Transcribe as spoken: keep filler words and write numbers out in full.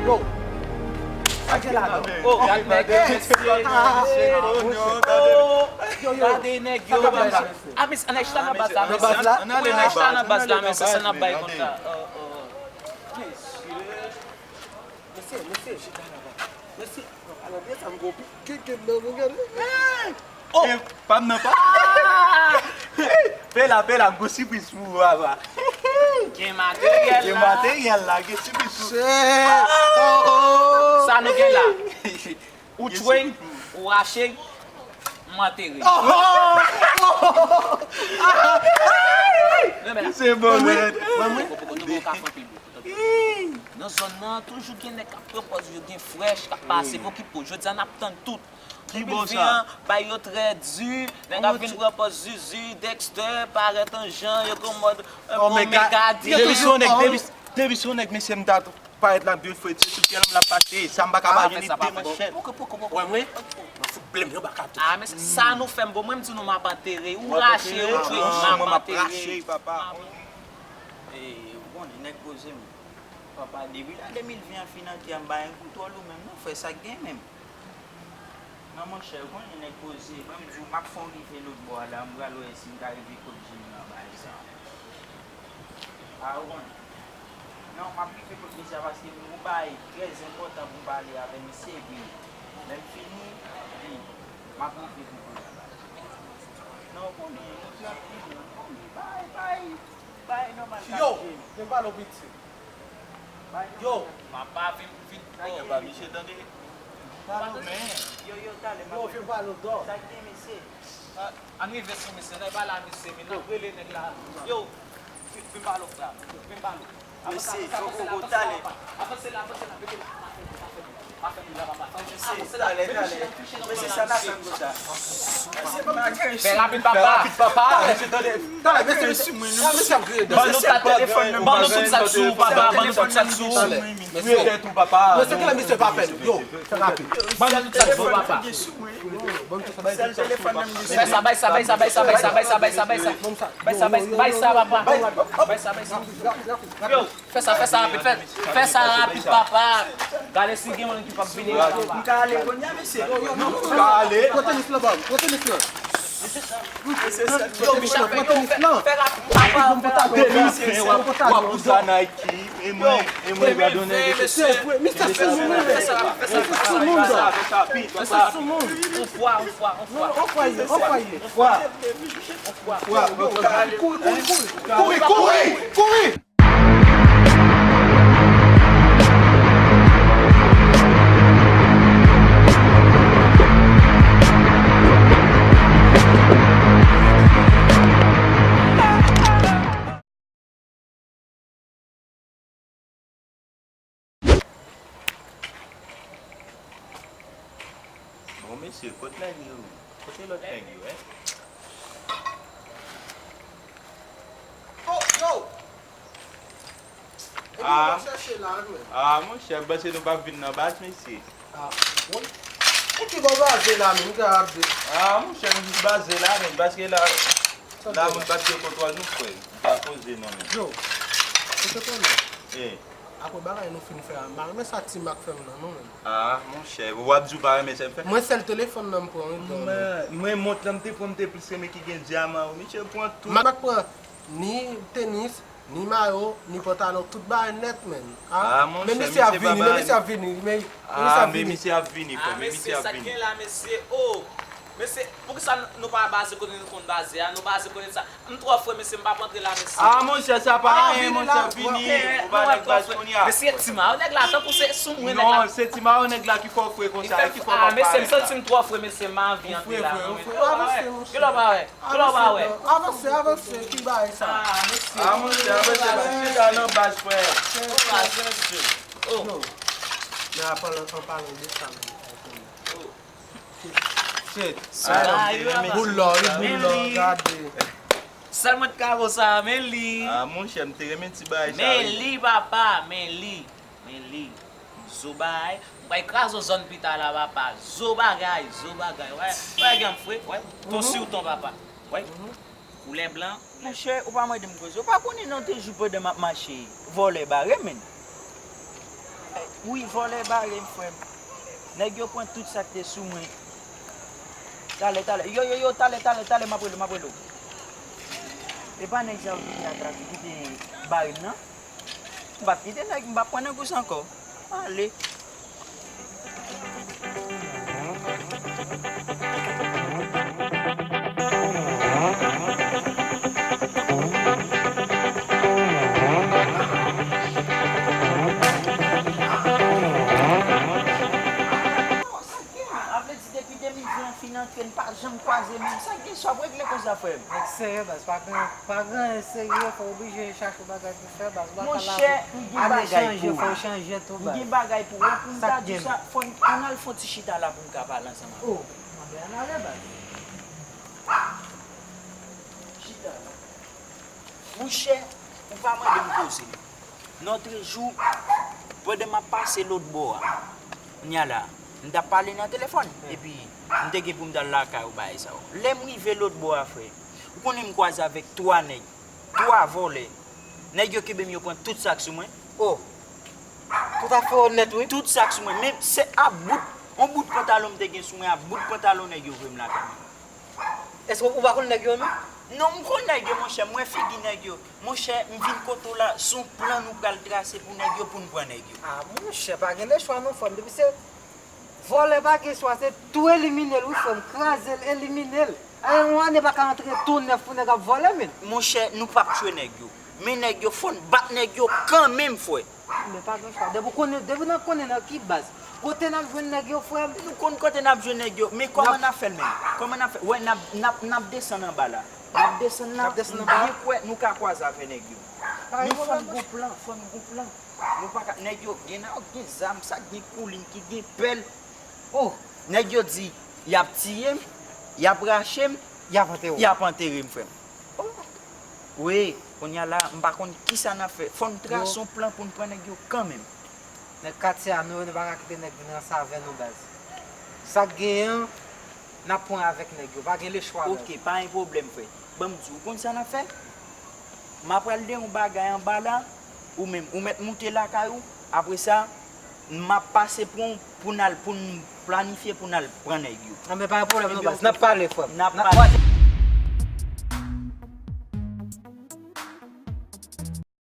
Yo, sa gen la non? Oh, gad nèg yo, mesye. Oh, yo, yo. Gade nèg yo, mesye. Ah, mesye, ann al chita nan baz la, mesye. Nan baz la? Wi, ann al chita nan baz la, mesye, sa n ap bay konsa. Oh, oh. Mesye. Mesye, mesye. Mesye, alò, byen sa m gon gen gen nan nou gade. Oh! Eh, pa m nan pa. Pela, pela, m gon sipriz pou ou, papa. Gen materyèl la. Gen materyèl la, gen sipriz pou ou. Shit. Oh, oh. Sa nou gen la. Ou tchwe, ou rache, m antere. Oh, oh. Se bon, man. Mwen, mwen. Nan zòn nan, toujou gen nèg k ap pran pòz yo, gen frèch k ap pase, pokipo. Jodi a, n ap tann tout. Depi l vin an, bay yo trè di, nèg ap vin pran pòz Zuzu, Dexter, parèt an jan, yo gon mòd, euh, Omega di. Depi se yon nèg, depi, depi se yon nèg, mesye, m ta tou parèt la, m vin fwete sou pyè l, m la pase, sa m pa ka pa vin de manchèt. Poko, poko, poko. Wè mwen, m fout blèm yo baka tou. Ah, men sa nou fè m bon, mwen m di nou m ap antere, ou rache, ou tchwe, m ap antere. Eh, ou konnen, nèg poze m. Papa, depi lane de mil ven an fin antre a, m pa gen kontwòl ou menm non, frè, sa k gen menm? Non, monchè, ou konnen nèg poze, mwen, m di w, m ap fè yon rive lòt bò a la, m pral wè si m ka rive kot Jimmy nan bagay sa. A, ou konnen. Non, m ap rive kot mesye a paske m gon bagay trè enpòtan pou m pale avè misye, epi lè m fini, epi m ap rive pou kounye a la. Non, ou konnen, nou trankil, ou konnen, bay, bay. Yo, vin pale w piti. Yo. Papa, vin, vin. Yo, pa misye tande. Pale w, men. Yo, yo, talè, yo, vin pale w dò. Sa k gen, mesye? Ann rive sou misye, n a pale a misye, men n ap rele nèg la. Yo, vin, vin pale w, frè. Vin pale w. Mesye, fòk ou gon talè. Avanse la, avanse la, mete la. Pa fè nou la, papa. Mesye, talè, talè. Mesye, sa n ap tann konsa. Fè rapid, papa. Fè rapid, papa. Mesye, tande. Talè, mesye, mesye. Ah, mesye ap griye dan. Ban nou tout sa k sou ou, papa. Ban nou tout sa k sou ou. Mesye, kilè misye pa fè nou? Yo, fè rapid. Ban nou tout sa k sou ou, papa. Fè sa, bay sa, bay sa, bay sa, bay sa, bay sa, bay sa, bay sa. Bay sa, bay sa, bay sa, papa. Bay sa, bay sa. Yo. Fè sa, fè sa rapid, fè, fè sa rapid, papa. Gade si gen moun ki p ap vini la, papa. M ka ale kounye a, mesye? Yo, yo, non, non, non. M ka ale. Pran tenis lan, ban m. Pran tenis lan. Yo, Michel, fè, yo, fè, fè rapid, papa. Depi w ap bouza Nike, e mwen, e mwen, gade yon nèg. Misye sou moun, mesye. Misye sou moun, mesye. Misye sou moun. On fwa, on fwa, on fwa. On fwa, on fwa. On fwa. Kouri, kouri, kouri. Kouri, kouri, kouri. Bon, mesye, kot nèg yo? Kote lòt nèg yo, en? Oh, yo! Epi w ap chèche la, wi. Ah, monchè, m panse nou p ap vin nan baz, mesye. Ah, wi. Ou ki bò baze la menm, m ka ap di. Ah, monchè, m jis baze la menm, paske la, la moun p ap gen kontwòl nou, frè. M pa poze non menm. Yo, ou te konnen? Eh. Apre bagay nou fin fè a, m pa renmen sa Ti Mak fè m nan non menm. Ah, monchè, w ap di w pa renmen sa l fè? Mwen sèl telefòn nan m pran, wi, bro. Mwen, mwen mont lan m te pran, m te plis renmen ki gen dyaman yo. Misye pran tout. Mak pran ni tenis, ni mayo, ni pantalon, tout bagay nèt, menn. Ah, men mesye ap vini, men mesye ap vini, men mesye ap vini. Ah, men mesye, sa k gen la, mesye? Oh, mesye, poukisa n-, nou pa baze kote nou konn baze a? Nou baze kote sa. M twò fre, mesye, m p ap antre la, mesye. Ah, monchè, sa pa anyen, monchè, vini. Ou pa nan baz kounye a. Mesye, Ti Mayo nèg la, tankou se sou mwen nèg la. Non, se Ti Mayo nèg la ki fè w fre konsa, ki fè w pa parèt la. Ah, mesye, m santi m twò fre, mesye, m pa anvi antre la non. Ou fre, ou fre, avanse, monchè. Kilè w pa wè? Kilè w pa wè? Avanse, avanse, ki bagay sa? Ah, mesye. Ah, monchè, avanse, chita nan baz, frè. Chita nan baz, mesye. Oh. Men an palan, an palan de sa menm. Shit. Boul lò, wi, boul lò, gade. Sèl mwen t ka bo sa, men li. Ah, monchè, m te renmen ti bagay sa, wi. Men li, papa, men li. Men li. Zo bagay. M pral kraze w zòn pita la, papa. Zo bagay, zo bagay. Wè, wè, gen fre, wè. Ton sur ton, papa. Wè. Koulè blan. Monchè, ou pa mande m koze. Ou pa konnen nan te jou pandan m ap mache, vòlè bare m, menn. Wi, vòlè bare m, frè m. Nèg yo pran tout sa k te sou mwen. Talè, talè. Yo, yo, yo, talè, talè, talè, m ap rele w, m ap rele w. E pa nèg sa yo ki te atrape, ki te bare m nan? M p ap kite nèg, m p ap pran nan gous ankò. Ale. Sa k gen? A vle di depi de mil ven an fin antre, n pa janm kwaze menm. Sa k gen? Sa w ap regle konsa, frè m? Nèg serye, baz. Pa gen, pa gen anyen serye, fò w oblije chache yon bagay pou fè, baz. Ou pa ka la pou ale chanje, fò w chanje tou, baz. Monchè, m gen bagay pou wè. M gen bagay pou wè, pou m ta di w sa, fò n, ann al fè yon ti chita la pou m ka pale ansanm avè w. Oh, mande ann ale, baz. Chita la. Monchè, ou pa mande m koze. Nòtrejou, pandan m ap pase lòt bò a, kounye a la, m t ap pale nan telefòn, epi m te gen pou m t al lakay ou bagay sa yo. Lè m rive lòt bò a, frè, ou konnen m kwaze avèk twa nèg, twa vòlè. Nèg yo kenbe m, yo pran tout sa k sou mwen. Oh, tout afè w nèt, wi. Tout sa k sou mwen. Men se a bout, yon bout pantalon m te gen sou mwen, a bout pantalon nèg yo voye m lakay mwen. Èske ou pa konn nèg yo menm? Non, m konn nèg yo, monchè, m wè figi nèg yo. Monchè, m vin kote w la, se yon plan nou pral trase pou nèg yo, pou n pran nèg yo. Ah, monchè, pa gen lechwa non, frè m. Depi se vòlè, pa gen chwa, se tou elimine l, wi, frè m. Kraze l, elimine l. Ay, yon ane pa ka antre tou nèf pou nèg ap vòlè, men. Monchè, nou p ap tchwe nèg yo. Men nèg yo, fò n bat nèg yo kanmenm, frè. Men pa gen chwa. Depi w konnen, depi n konnen nan ki baz. Kote n ap jwenn nèg yo, frè m? Nou konn kote n ap jwenn nèg yo, men kòman n ap fè l menm? Kòman n ap fè? Wè, n ap, n ap, n ap desann anba la. N ap desann la, m byen kwè nou ka kwaze avè nèg yo. Men fò n gon plan, fò n gon plan. Nou pa ka, nèg yo, gen nan yo gen zam, sa k gen koulin ki gen pèl. Oh, nèg yo di, y ap tiye m, y ap rache m, y ap antere w, y ap antere m, frè m. Oh. Wi, kounye a la, m pa konn kisa n ap fè. Fò n trase yon plan pou n pran nèg yo kanmenm. Nèg katye a, nou, nou pa ka kite nèg vin ranse avè nou, baz. Sa k genyen an, n ap pran avèk nèg yo. Pa gen lechwa, baz. Ok, pa gen pwoblèm, frè. Ban m di w, ou konn sa n ap fè? M ap pral de yon bagay anba la, ou menm, ou mèt moute lakay ou. Apre sa, m ap pase pran w pou n al, pou n planifye pou n al pran nèg yo. Nan, men pa gen pwoblèm non, baz. N ap pale, frè m. N ap pale.